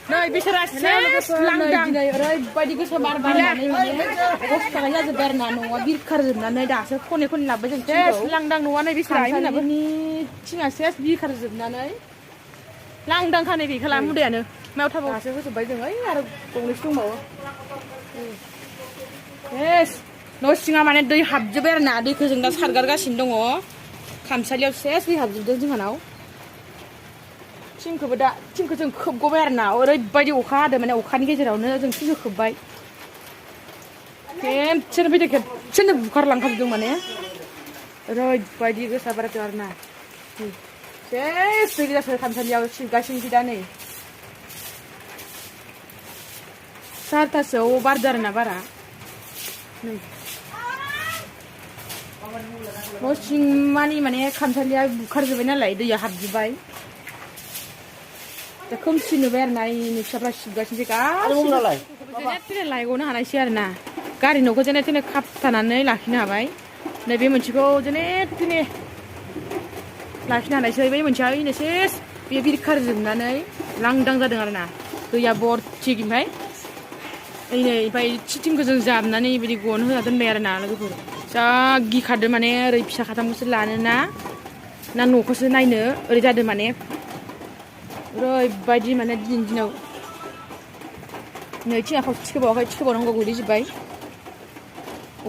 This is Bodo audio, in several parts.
नै बिसोरा सेस लांदां ओरैबायदि गोसा बार बारनानै माने अबस्था गैया जोब्बाय आरो ना न'आ बिरखारजोबनानै दासो खनै खनै लाबोबाय जों सेस लांदां न'आ नै बिसोरा आइमोनाबोनि थिङा सेस बिरखारजोबनानै लांदांखा नै गैखाला मुदायानो मायाव थाबाव दासो होजोब्बाय जों ओइ आरो गंनैसो दंबावो सेस न' सिङा माने दै हाबजोब्बाय आरो ना दैखौ जों दा सारगारगासिनो दङ खामसालियाव सेस दै हाबजोबदों जोंहानाव थिंखौ जों खोबगबाय आरो ना ओरैबायदि अखा हादों माने अखानि गेजेरावनो जों थिंखौ खोबबाय खेबसेनो फैदो खेबसेनो बुखारलांखाजोबदों माने ओरैबायदि गोसा बारदों आरो ना सेस दै गोजासो खामसालियाव सिबगासिनोसै दा नै 4टासोआव बारदों आरो ना बारा नै न' सिंमानि माने खामसालिया बुखारजोब्बाय नालाय दैया हाबजोब्बाय दा खोमसि नुबाय आरो ना इनि फिसाफ्रा सिबगासिनोसै गासिबो जेने थेने लायग'नो हानायसै आरो ना गारि न'खौ जेने थेने खाबथानानै लाखिनो हाबाय नैबे मोनसेखौ जेने थेने लाखिनो हानायसै बै मोनसेया ओइनो सेस बे बिरखारजोबनानै लांदां जादों आरो ना दैया बरथिक ओमफ्राय ओइनै ओमफ्राय थिंखौ जों जाबनानै बिदि गन होना दोनबाय आरो ना लोगोफोर जा गिखादों माने ओरै फिसा खाथामखौसो लानो ना न'खौसो नायनो ओरै जादों माने ओरैबायदि माने दिनैनि दिनाव नै थिङा खावसे थिखोबावाखै थिखोबावनांगौ गोलैजोब्बाय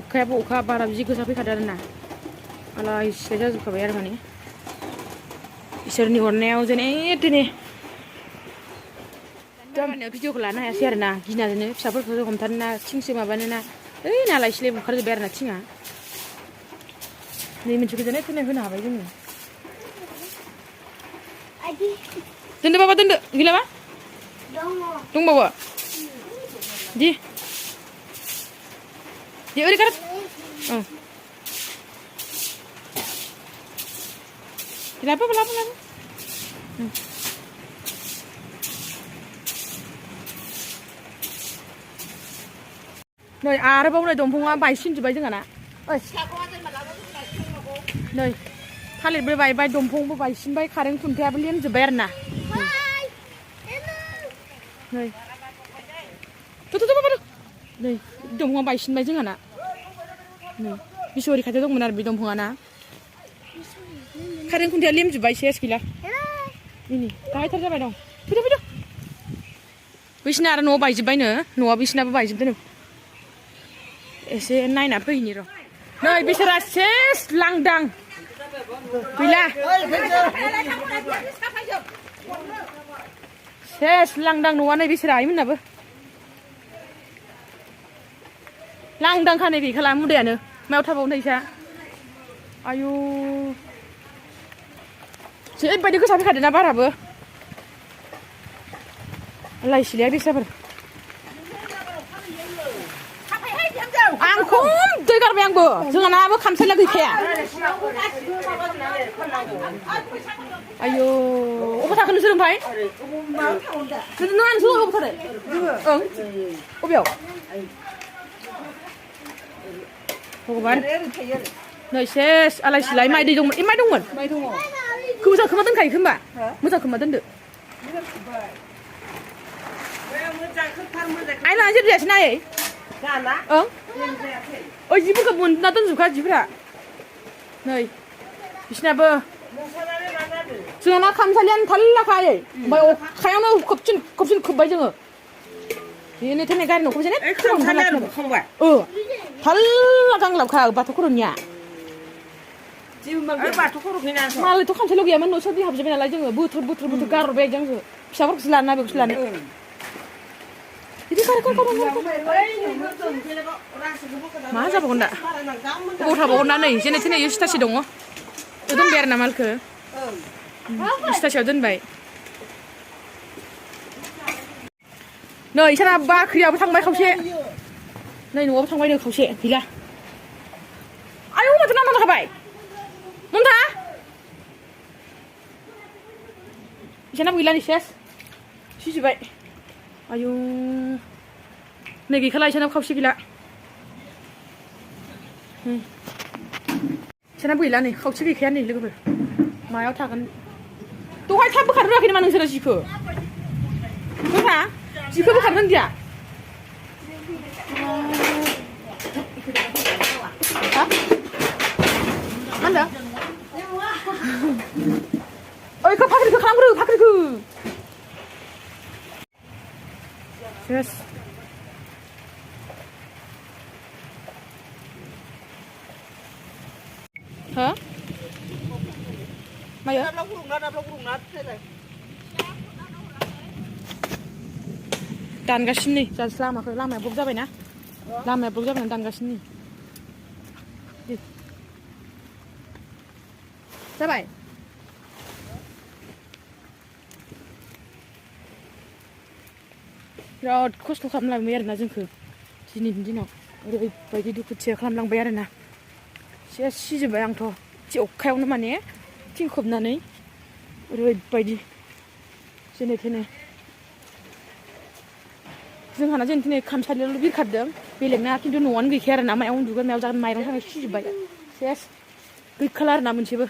अखायाबो अखा बारा बिदि गोसा फैखादों आरो ना आलाय सिलाय जाजोबखाबाय आरो माने इसोरनि अननायाव जेने थेने भिडिअखौ लानो हायासै आरो ना गिनाजोंनो फिसाफोरखौ हमथानो ना थिंसो माबानो ना ओइ नालाय सिलाय बुखारजोब्बाय आरो ना थिङा नै मोनसेखौ जेने थेने होनो हाबाय जोङो दोनदो बाबा दोनदो गैलाबा दंबावो दि ओरै गार लाबो नै आरोबाव नै दंफाङा बायसिनजोब्बाय जोंहाना नै थालिरबो बायबाय दंफांबो बायसिनबाय कारेन्ट खुन्थायाबो लेमजोब्बाय आरो ना नै नै दंफाङा बायसिनबाय जोंहाना नै बिसहरि खाथियाव दंमोन आरो बे दंफाङा ना कारेन्ट खुन्थाया लेमजोब्बाय सेस गैला इनि गाहायथार जाबाय दं फैदो बैसिना आरो न'आव बायजोब्बायनो न'आ बैसिनाबो बायजोबदों एसे नायना फैनि र' नै बिसोरा सेस लांदां गैला सेस लांदां न'आ नै बिसोरा आइमोनाबो लांदांखा नै गैखाला मुदायानो मायाव थाबावनो इसा आयु जेरैबायदि गोसा फैखादों ना बाराबो लाइ सिलाया बेसाफोर आं खम दै गारबाय आंबो जोंहानाबो खामसालिया गैखाया आयौ अबाव थाखो नोंसोर ओमफ्राय नों आं जों अबाव थारो ओं अबेयाव भगबान नै सेस आलाय सिलाय माइ दै दंमोन माइ दंमोन मोजां खोमा दोनखायो खोमा मोजां खोमा दोनदो आइ लाना जेबो जायासै नायै ओं ओइ जिफोरखौ मोनना दोनजोबखा जिफोरा नै बिसिनाबो जोंना खामसालियानो थाल्लाखायै ओमफ्राय अखायावनो खोबसिन खोबबाय जोङो बेनो थेने गारि न'खौ जेने थाल्ला गांलाबखा बाथौ खर'निया मालायथ' खामसालियाव गैयामोन न' सोरनि हाबजोब्बाय नालाय जोङो बोथोर गारहरबाय जोंसो फिसाफोरखौसो लाना बेखौसो लानो बिदि मा जाबावगोन दा अबाव थाबावगोन दा नै जेने थेने सिथासे दङ दोनबाय आरो ना मालखो सिथासेयाव दोनबाय नै इसोरा बाख्रियाबो थांबाय खावसे नै न'आवबो थांबाय नो खावसे गैला आयौ माथो नांना थाबाय ममता इसोरना गैला नै सेस सिजोब्बाय आयौ नै गैखाला इसोरनाबो खावसे गैला इसोरनाबो गैला नै खावसे गैखाया नै लोगोफोर मायाव थागोन दहाय थाब बोखारनो रोङाखै नामा नोंसोरो जिखौ जिखौ बोखारगोन दिया ha मा होनदों ओइ खौ फाख्रिखौ खालामग्रो फाख्रिखौ सेस ha मायो दानगासिनो नै जास्ट लामाखौ लामाया ब्लक जाबायना लामाया ब्लक जाबायना दानगासिनो जाबाय बिराद खस्थ' खालामलांबाय आरोना जोंखौ दिनैनि दिनाव ओरैबायदि दुखुथिया खालामलांबाय आरोना सेस सिजोब्बाय आंथ' अखायावनो माने थिं खोबनानै ओरैबायदि जेने थेने जोंहाना जेने थेने खामसालियावल' बिरखारदों बेलेगना खिन्थु न'आनो गैखाया आरोना मायाव उन्दुगोन मायाव जागोन माइरं थांनाय सिजोब्बाय सेस गैखाला आरोना मोनसेबो